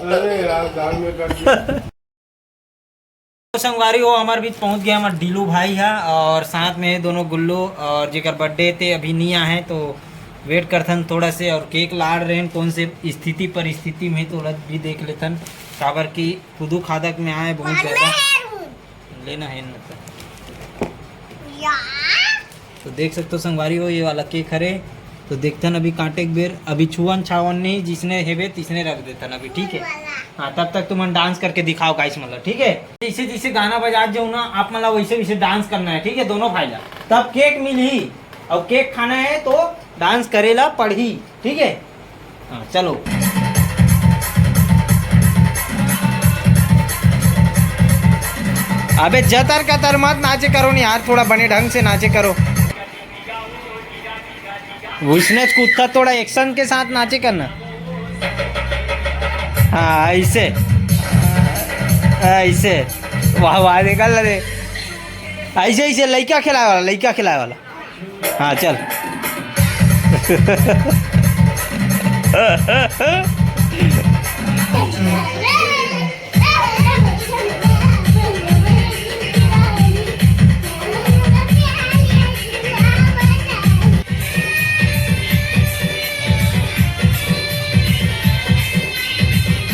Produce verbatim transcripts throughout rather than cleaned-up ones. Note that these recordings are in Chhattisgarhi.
अरे यार, दाल में कर दिया। तो संगवारी हो, हमारे बीच पहुंच गया हमारा डीलू भाई है और साथ में दोनों गुल्लू, और जेकर बर्थडे थे अभी नहीं आए हैं, तो वेट करथन थोड़ा से। और केक लाड़ रहे हैं, कौन से स्थिति परिस्थिति में, थोड़ा भी देख लेथन, काबर की खुदू खादक में आए बहुत ज्यादा। लेना है इनमें तो। तो देख सकते हो संगवारी हो, ये वाला केक हरे। तो देखथन अभी काटे के बेर, अभी छुअन छावन नहीं, जिसने हेबे तिसने रख देथन अभी, ठीक है। हाँ, तब तक तुमन डांस करके दिखाओ गाइस, मतलब, ठीक है। जैसे जैसे गाना बजात जाऊँ ना आप, मतलब, वैसे वैसे डांस करना है, ठीक है, दोनों भाई ला, तब केक मिलही। और केक खाना है तो डांस करेला पड़ही, ठीक है। हाँ, चलो। अबे जतर कतर मत नाचे करो नहीं यार, थोड़ा बने ढंग से नाचे करो। उसने कुत्ता थोड़ा एक्शन के साथ नाचे करना। हाँ, ऐसे, ऐसे। वाह वाह, निकल रे। ऐसे ऐसे लइका खिलाए वाला, लइका खिलाए वाला। हाँ, चल।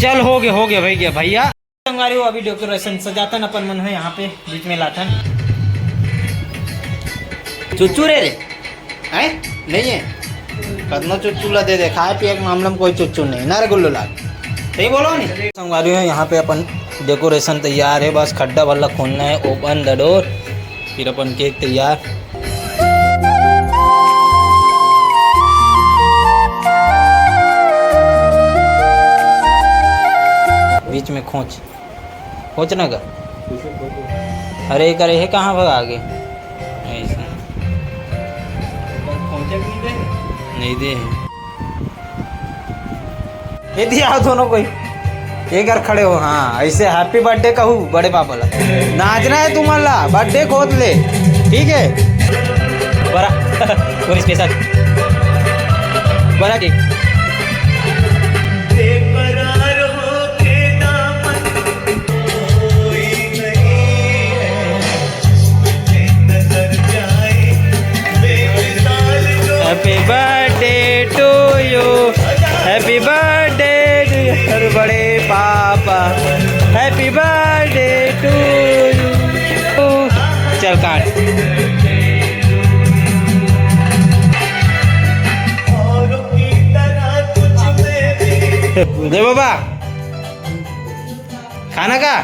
चल, हो गया, हो गया भैया, भैया। संगवारी हो, अभी डेकोरेशन सजातन अपन मन है यहाँ पे, बीच में लाथन। चुच्चू रे रे, हैं? नहीं है। कतनो चुच्चू ला दे दे, खाए पिए के मामला में कोई चुच्चू नहीं ना रे गुल्लू लाल, सही बोलो नहीं। संगवारी हो, यहाँ पे अपन डेकोरेशन तैयार है, बस खड्डा भल्ला खोलना है, ओपन द डोर, फिर अपन केक तैयार। बीच में खोंच, खोंच ना गा। अरे करे है कहाँ भगा आगे ऐसा। नहीं दे है। ये दिया दोनों कोई। एक बार खड़े हो, हाँ, ऐसे हैप्पी बर्थडे कहू बड़े पापा ला। नाचना है तुम्हारा, बर्थडे खोद ले, ठीक है। बड़ा पूरी स्पेशल बड़ा cake. Happy birthday to you, happy birthday to you, बड़े papa, happy birthday to you। चल काट। दे बाबा, खाना का?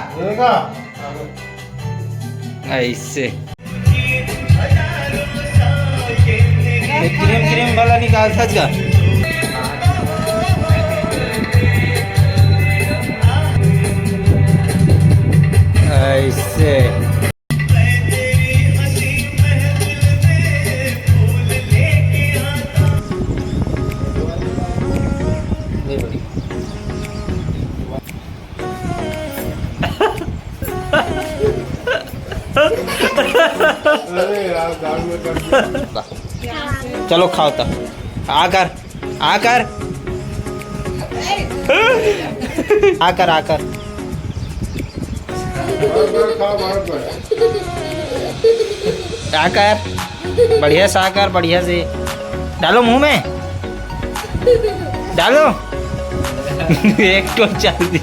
ऐसे। एक क्रीम क्रीम वाला निकाल सच का। ऐसे। अरे यार, दाल में कर दिया। चलो खाओ तब। आकर, आकर, आकर, आकर। बार बार खा, बार बार। आकर, बढ़िया से आकर, बढ़िया से डालो मुंह में, डालो। एक तो चल दी।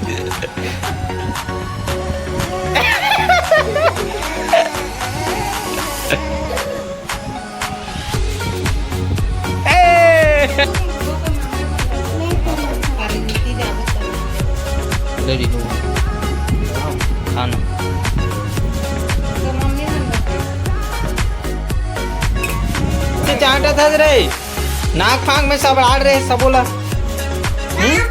ए! ले ली तू। खाना। से चांटा था रे। नाक फांक में सब आड़ रहे, सब बोला। हम्म?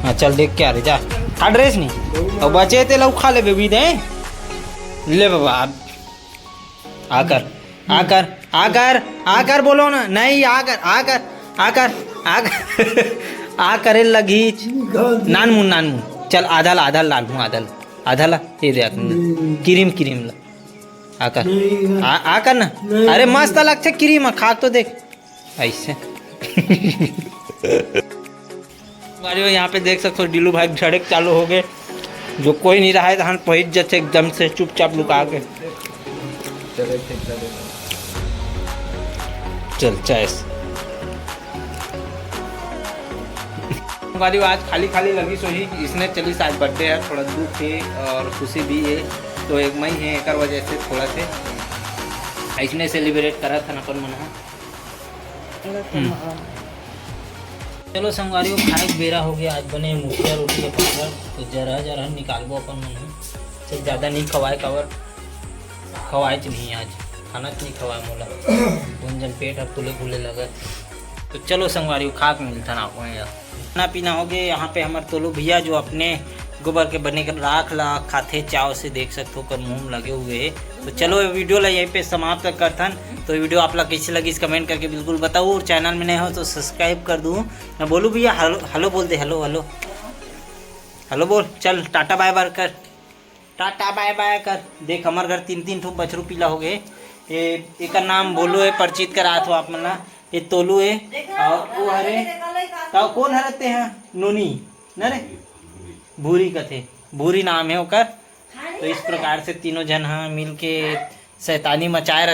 हाँ, चल देख के आ रे, जा। खा ड्रेस नहीं। अब बचे ते लऊ खा ले बेबी दे। ले बाबा, आकर, आकर, आकर, आकर बोलो ना। नहीं, आकर, आकर, आकर, आकर। आ करे लगीच। नानमुन, नानमुन। चल, आधा ला, आधा ला, आधा ला। आधा ला, ये दे आकर। क्रीम, क्रीम ला। आकर। नहीं, नहीं। आ, आकर ना। नहीं। अरे मस्त लगथे क्रीम, खा तो देख। ऐसे। अरे यहाँ पे देख सकते हो, डीलू भाई झड़क चालू हो गए। जो कोई नहीं रहा है, तहन पहुँच जाते एकदम से चुपचाप लुका के। चल, चाय से। संगवारी हो, आज खाली खाली लगिस होही, इसने चलिस, आज बर्थडे है, थोड़ा दुख है और खुशी भी है, तो एक मई है, एकर वजह से थोड़ा से ऐसने सेलिब्रेट करत हन अपन मन ह। हम्म। चलो संगवारी हो, खाए के बेरा हो गया, आज बने मुखिया रोटी अपन घर, तो जरा जरा निकालबो अपन मन ह। चल, ज्यादा नहीं खवाए, काबर खवाए च नहीं आज, खाना च नहीं खवाए मोला। कोन जन पेट ह फूले फूले लगत। तो चलो संगवारी हो, खा के मिलथन आप यार। खाना पीना हो गए। यहाँ पे हमर तोलू भैया जो अपने गोबर के बने के राख ला खाथे चाव से, देख सकते हो, ओकर मुंह में लगे हुए है। तो चलो, ये वीडियो ला यहीं पे समाप्त करथन। तो वीडियो आप ला कैसे लगिस, कमेंट करके बिल्कुल बताओ, और चैनल में नए हो तो सब्सक्राइब कर दू। मैं बोलू भैया, हेलो, हेलो बोल दे, हेलो, हेलो, हेलो बोल, चल टाटा बाय बाय कर, टाटा बाय बाय कर। देख, हमर घर तीन तीन ठो बछरू पीला हो गए। ए, एकर नाम बोलू है, परिचित करात हो आप मन ला। ये तोलू है और वो हरे, तो कौन हरे ते हैं? नोनी, न रे? भूरी कथे, भूरी नाम है ओकर। तो इस प्रकार से तीनों झन ह मिल के शैतानी मचाए रहते।